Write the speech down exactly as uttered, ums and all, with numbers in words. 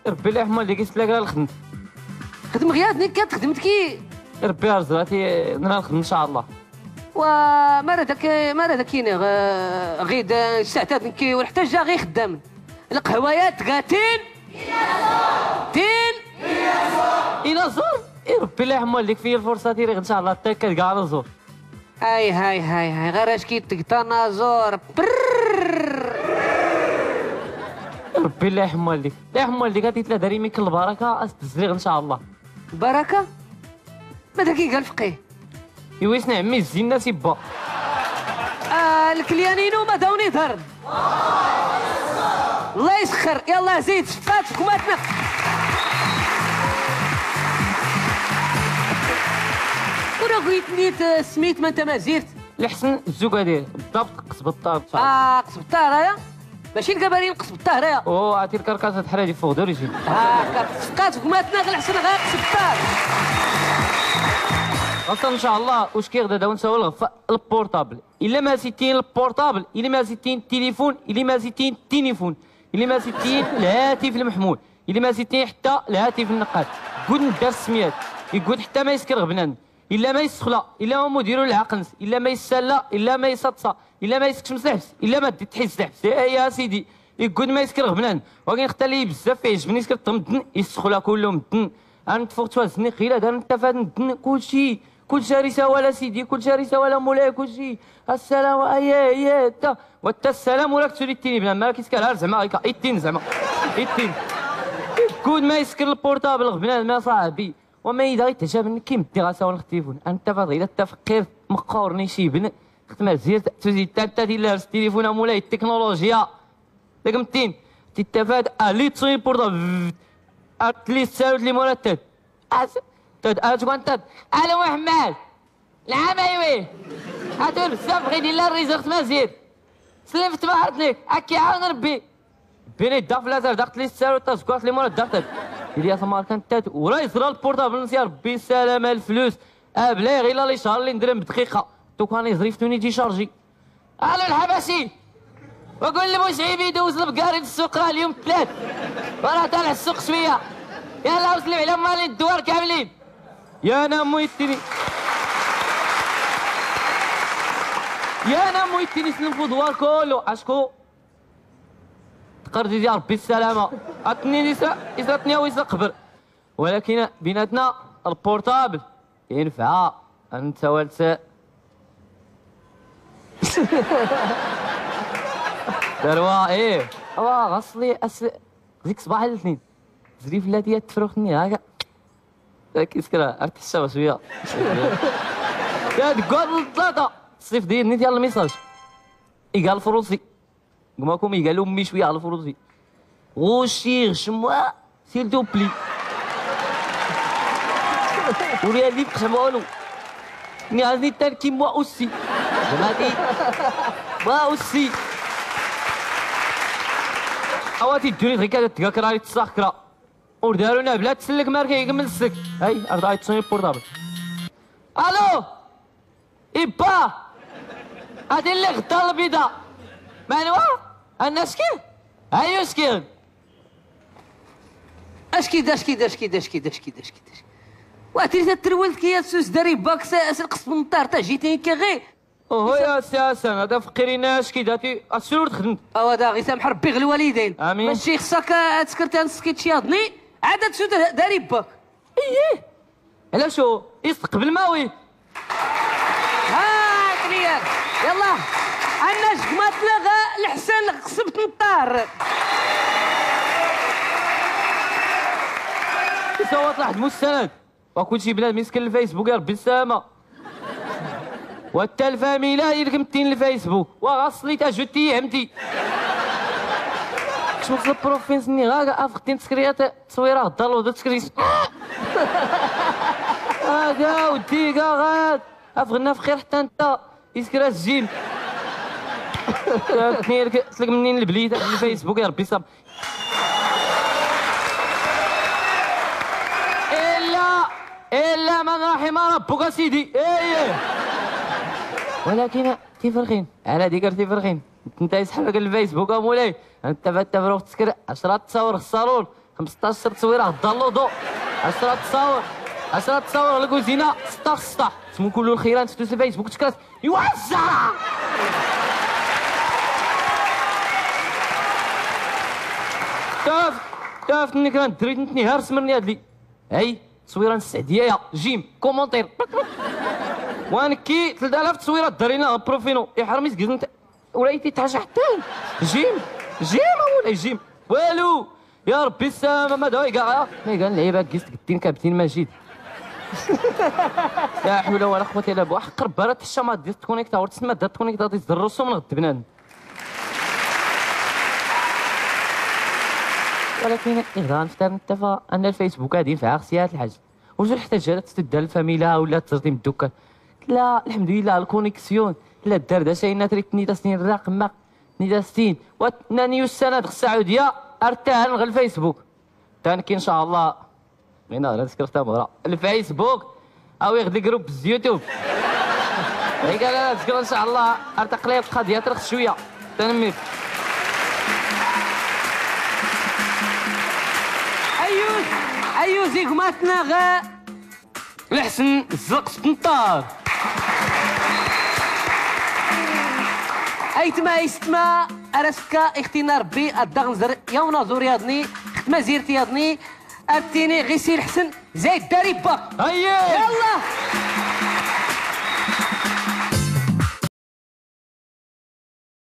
ربي لا يحمل ليك، يسلك راه الخدمة. خدم غياث نيك كتخدم كي. ربي يرزق، غادي نرى الخدمة إن شاء الله. و مالا داك، مالا داك كاين، آه، غيد، آه، الساعتات نكي ولا حتى جا غير خدام. القهويات كاتين. تين. إلا زور. إي ربي لا يحمل ليك، فين الفرصة تيريغ إن شاء الله، حتى كتلقى على زور. هاي، هاي، هاي، هاي، غير اش كيتقطع نازور. برررر. ربي لا يحمل ليك، لا يحمل ليك، غادي تلا داري ميك البركة، أس تزريغ إن شاء الله. بركة؟ ما دا كي قال فقيه. يويسنا عمي الزين الناس يبا. آه، الكليانينو ما داوني ضرب. الله يسخر، يلا زيد، شفات في كماتنا. ولا قلت نيت، آه، سميت ما انت ما زيرت. الحسن الزوق هذه بالضبط، قصب الطار. اه، قصب الطار هيا. ماشي الكباري، قصب الطار هيا. او، عطي الكركاسة تحرى لي فوق دوريجين. اه، كتسقات في كماتنا غير الحسن غير قصب الطار. اصلا ان شاء الله، واش كيغدا داون سوا الغفا البورطابل. الا ما سيتين البورطابل، الا ما سيتين التليفون، الا ما سيتين التليفون، الا ما سيتين الهاتف المحمول، الا ما سيتين حتى الهاتف النقال. قد ندار السميات، يقول حتى ما يسكر غبنان. الا ما يسخلا، الا ما مديرو العقنس، الا ما يسالا، الا ما يسطسا، الا ما يسكش مسحبس، الا ما دي تحس سحبس. إيه يا سيدي، يقول ما يسكر غبنان. ولكن اختار لي بزاف يعجبني يسكر طمدن، يسخلا كلهم مدن. انا تفوت وزني قيله دار انت فاد مدن كلشي. كل شهر يساوى لا سيدي، كل شهر يساوى لا مولاي، كل شيء. السلام، اييه، اييه، تا. وانت السلام وراك تسولي التيني بنادم، مالك يسكر زعما هكا، ايتين زعما. ايتين. كون ما يسكر البورطابل بنادم يا صاحبي. وما اذا غيتعجبني كي مدي غاسا ولا التليفون. انت فاضي لا تفقير مقورني شي بن. خت ما زيرت تزيد تا انت دير لها التليفون يا مولاي التكنولوجيا. داك متين. تتفاد الي تصوي بورطابل. اتلي ساوت لي مرتب. أس-، تد-، أتوان تد-، ألو محمد. نعم أيوي. هاتو بزاف بغيت إلا الريزو خت مزيد. سلم في تبعتني. أكي عاون ربي. بيني الدار في لازار داخت لي السارو تازكوات لي مورا الدار تد. إليا ثمار كانت تد. وراه يزرى البورطابل نسي ربي السلامة الفلوس. أه بلا غير لا لي شهر اللي ندير بدقيقة. تو كان يزري فتوني يجي شارجي. الو الحبشي، وقول لبوشعيب يدوز البقاري للسوق، راه اليوم الثلاث، وراه طالع السوق شويه. يلا وسلم على مالين الدوار كاملين. يا انا مويتني، يا انا مويتني سلم في دوار كله اشكو. تقرزي يا ربي السلامه. اتنين يسرا يسرا تنيا ويسرا قبر. ولكن بيناتنا البورطابل ينفع. انت والت. دروا ايه. اوا غصلي أس... ديك صباح الاثنين. زريف التي تفرخني هاكا. كيسكرا عرفت الشغل شويه. يا دكوات الثلاثه. الصيف ديالني ديال الميساج. يقال الفروسي. كماكم يقالوا امي شويه على الفروسي. غوشي غشموا سيل تو بلي. وريا لي بقى مالو. ني عزني تان كي موا اوسي. زعما تي. موا اوسي. اواتي الدنيا غير كتتكاكرا يتساخكرا. ودارونا بلا تسلك ماركه يكمل السك. هاي ارض عيط صوني بورطابل. الو. إبا! هادي اللي غدا البيضة. مانوا؟ الناس كي؟ هيو سكين. اش كي دا، اش كي دا، اش كي دا، اش كي دا، اش كي دا، اش كي دا؟ واتري تترول كي يسوس داري باك س-، سرقص من الدار، تا جيتي كي غي. اوه يا سي حسن، هذا فقيرين اش كي داتي، السرور تخدمت. او هذا غي سامح ربي غير الوالدين. آمين. ماشي خصك تسكر تنسكي تشياضني، عاد تسود داري باك. ايه. على شو؟ يستقبل ماوي. ها كليان. يلا. عندنا جماعة لغا الحسن قصبت الطار. صوت واحد مستند. وكل شي بنادم يسكن الفيسبوك يا ربي السلامة. وانت الفاميلا هي اللي كمتين الفيسبوك. وغاصلي تا جوتي همتي. شوف البروفيس ني غا افختين تسكريات. تصويره غدا الوضو تسكريس. هذا ودي كاع غاد. افغنا في خير حتى انت. يسكر الزين. تنير ك-، سلك منين البليده في الفيسبوك يا ربي صاب. الا، الا من رحم ربك سيدي. ايه. ولكن تيفرخين على ديك تيفرخين. انت يسحبك الفيسبوك يا مولاي. انت فات تفرغ تسكر عشرة تصاور في الصالون. خمسطاش تصويرة غدا اللوطو، عشرة تصاور، عشرة تصاور لكوزينة، ستة في ستة. سمو كلو الخيران تفتو في الفيسبوك تكاس. ايوا الزهرة. شوف، شوف، ني كان دريت نتني هار سمرني هاد لي. هاي، تصويرة نسعدية يا جيم، كومونتير. وانكي ثلاثة آلاف تصويرة دارينا بروفينو، يحرم يسقز انت. ولا يتي تحاشا حتى. جيم، جيم ولا جيم. والو. يا ربي السلامة، ما داوي كاع. مي قال لعيبة كيست قدين كابتن مجيد. لا حول ولا قوة إلا بالله. حق ربي راه تحشى ما دير تكونيكتا، ورا تسمى دا تكونيكتا، تيزد الرسوم من غد بنان. ولكن إذا نفتر نتفق أن الفيسبوك هادي ينفع خصيات الحاج. وزو حتى جات تدار الفاميلا ولا تزرتي من الدكان. لا، الحمد لله، الكونيكسيون. لا، الدردشة، إنا تريد نيتا سنين الرقم، ما نيتا ستين. وات نانيو السنة دخ السعودية، أرتاهن غير الفيسبوك. تانكي إن شاء الله. غينا غير نذكر حتى مرة. الفيسبوك. أو يغدي جروب اليوتيوب. هيك أنا نذكر إن شاء الله. أرتقلي القضية ترخ شوية. تنمير. أيوز، أيوز يقماتنا غا. الحسن الزرق ستنطار. أيتما يستما أرسكا اختينا ربي الدغنزر يونا زورياضني ختما زيرتياضني أتيني غيسي الحسن زايد داري باك. هيا. يلا.